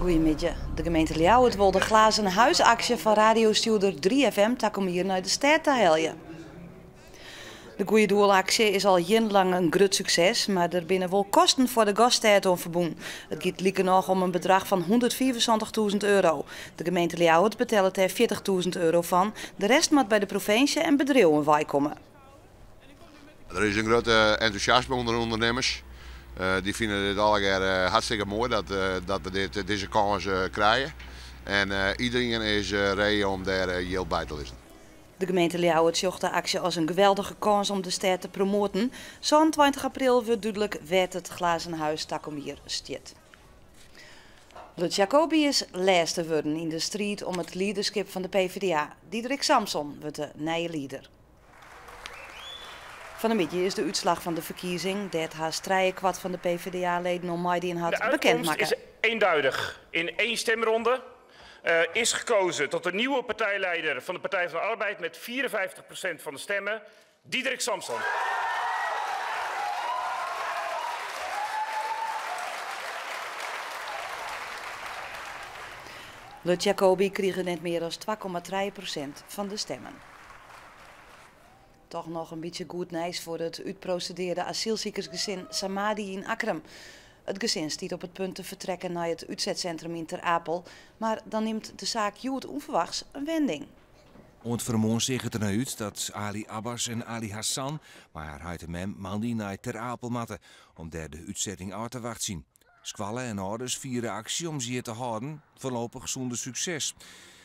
Goeiemiddei. De gemeente Ljouwert wol de glazen huisaksje fan radiostjoerder 3FM takom jier nei de stêd ta helje. De goeie doelaksje is al jierrenlang in grut sukses, mar der binne wol kosten foar de gaststêd oan ferbûn. It giet likernôch om in bedrach fan 175.000 euro. De gemeente Ljouwert betellet dêr 40.000 euro fan, de rest moat by de provinsje en bedriuwen weikomme. Der is in grut entûsjasme ûnder de ûndernimmers. Dy fine dit allegear hartstikke moai dat we dit, dizze kâns krije. En iderien is ree om dêr jild by te lizzen. De gemeente Ljouwert sjocht de aksje as in geweldige kâns om de stêd te promoaten. 27 april wurdt dúdlik wêr't it Glazen Huis takom jier stiet. Lutz Jacobi is lêste wurden yn de striid om it liederskip fan de PvdA. Diederik Samsom wurdt de nije lieder. Fan 'e middei is de útslach fan de ferkiezing, dêr't hast trijekwart fan de PvdA-leden oan meidien De hat, bekend uitkomst makke. is eenduidig. In één stemronde is gekozen tot de nieuwe partijleider van de Partij van de Arbeid met 54% van de stemmen, Diederik Samsom. Lutz Jacobi krige net mear as 2,3% fan de stemmen. Toch noch in bytsje goed nijs foar it útprosedearde asylsikersgesin Samadi yn Akkrum. It gesin stiet op it punt te fertrekken nei it útsetsintrum yn Ter Apel, mar dan nimt de saak hjoed ûnferwachts in wending. Oant fan 'e moarn seach it der nei út dat Ali Abbas en Ali Hassan mei har heit en mem moandei nei Ter Apel moatte om dêr de útsetting ôf te wachtsjen. Skoalle en âlders fiere aksje om se hjir te hâlden, foarlopich sûnder sukses.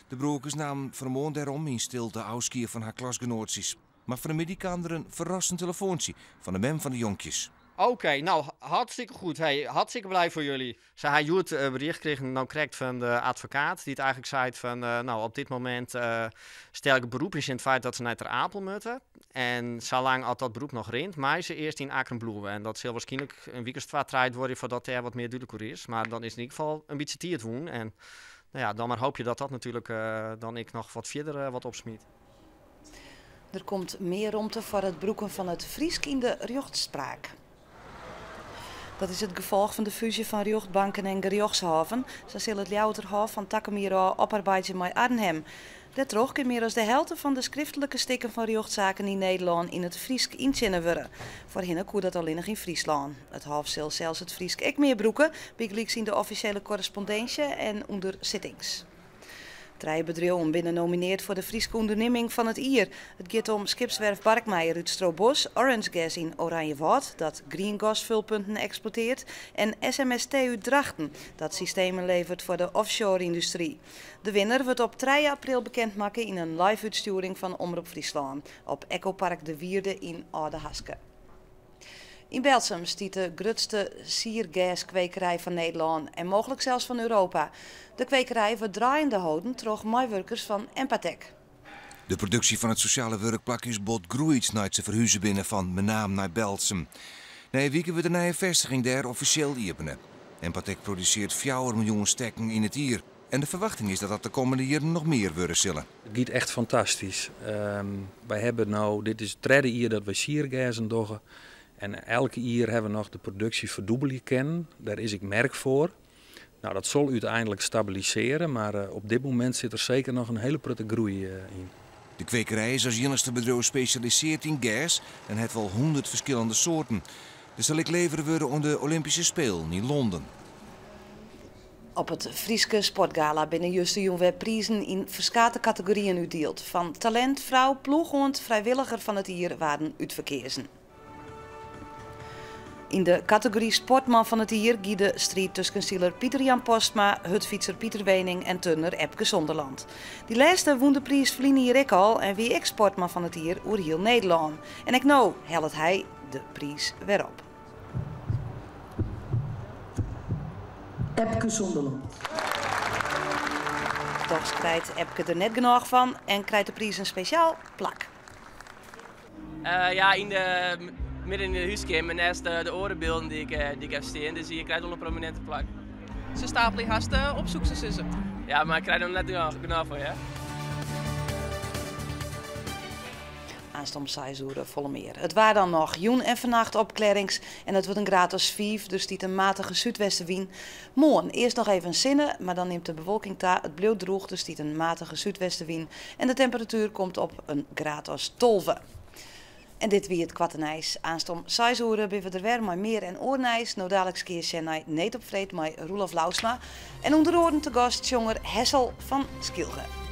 De broerkes namen fan 'e moarn dêrom yn stilte ôfskie fan har klasgenoatsjes. Mar fan 'e middei kaam der in ferrassend telefoantsje fan de mem fan de jonkjes. Oké, nou hartstikke goed. Hey, hartstikke blij voor jullie. Se ha hjoed berjocht krigen, no krekt fan de advokaat, dy't eigentlik seit fan, nou op dit momint stel ik beroep yn tsjin it feit dat se nei Ter Apel moatte. En salang as dat beroep noch rint, mei se earst yn Akkrum bliuwe. En dat sil wierskynlik in wike as twa, trije duorje foardat dêr wat mear dúdlik oer is. Mar dan is yn ieder gefal in bytsje tiid wûn. En nou ja, dan mar hoopje dat dat natuerlik dan ek noch wat fierder wat opsmyt. Der komt mear romte foar it brûken fan it Frysk yn de rjochtspraak. Dat is it gefolch fan de fúzje fan rjochtbanken en gerjochtshôven. Sa sil it Ljouwerter Hôf fan takom jier ôf oparbeidzje mei Arnhem. Dêrtroch kin mear as de helte fan de skriftlike stikken fan rjochtsaken yn Nederlân yn it Frysk yntsjinne wurde. Foarhinne koe dat allinnich yn Fryslân. It Hôf sil sels it Frysk ek mear brûke, bygelyks yn de offisjele korrespondinsje en ûnder sittings. Trije bedriuwen binne nomineard foar de Fryske ûndernimming fan it jier. It giet om skipswerf Barkmeijer út Strobos, Orange Gas yn Oranjewâld, dat griengasfulpunten eksploiteart, en SMST út Drachten, dat systemen leveret foar de offshore-yndustry. De winner wurdt op trije april bekend makke yn in live-útstjoering fan Omrop Fryslân op Ekopark De Wierde yn Aldehaske. Yn Berltsum stiet de grutste siergerskwekerij fan Nederlân en mooglik sels fan Europa. De kwekerij wurdt draaiende holden troch meiwurkers fan Empatec. De produksje fan it sosjale wurkplak is bot groeid nei't se ferhuze binne fan Menaam nei Berltsum. Nije wike wurdt de nije festiging dêr offisjeel iepene. Empatec produsearret 4 miljoen stekken yn it jier en de ferwachting is dat dat de kommende jierren noch mear wurde sille. It giet echt fantastysk. Wy hawwe no, dit is it tredde jier dat wy siergerzen dogge. En elk jier hawwe we noch de produksje ferdûbelje kinnen. Dêr is ek merk foar. Nou, dat sil úteinlik stabilisearje, mar op dit momint sit der seker noch in hiele protte groei yn. De kwekerij is as iennichste bedriuw spesjalisearre yn gers en hat wol 100 ferskillende soarten. Der sil ek levere wurde oan de Olympyske Spelen yn Londen. Op it Fryske Sportgala binne justerjûn wer prizen yn ferskate kategoryen útdield. Fan talint, frou, ploech oant frijwilliger fan it jier waarden útferkeazen. Yn de kategory Sportman fan it jier gie de striid tusken siler Pieter Jan Postma, hurdfytser Pieter Weening en turner Epke Zonderland. Dy lêste wûn de priis ferline jier ek al en wie ek sportman fan it jier oer hiel Nederlân. En ek no hellet hy de priis wer op. Epke Zonderland. Dochs krijt Epke der net genôch fan en krijt de priis in spesjaal plak. Ja, yn de, midden yn de húskeamer, neist de oare bylden dy't ik, dy't ik ha stean. Dus hy krijt wol in promininte plak. Se stapelje hast op, soe ik sa sizze. Ja, mar ik krij der net genôch fan, ja. Aanst om seis oere folle mear. It waar dan noch. Jûn en fannacht opklearrings en it wurdt in graad as 5. Der stiet in matige súdwestewyn. Moarn earst noch even sinne, mar dan nimt de bewolking ta. It bliuwt drûch, der stiet in matige súdwestewyn en de temperatuer komt op in graad as 12. En dit wie it koarte nijs. Aanst om 6 oere binne we der wer mei mear en oar nijs. No daliks kinne je sjen nei Need op Freed mei Roelof Lousma. En ûnder oaren te gast sjonger Hessel fan Skylge.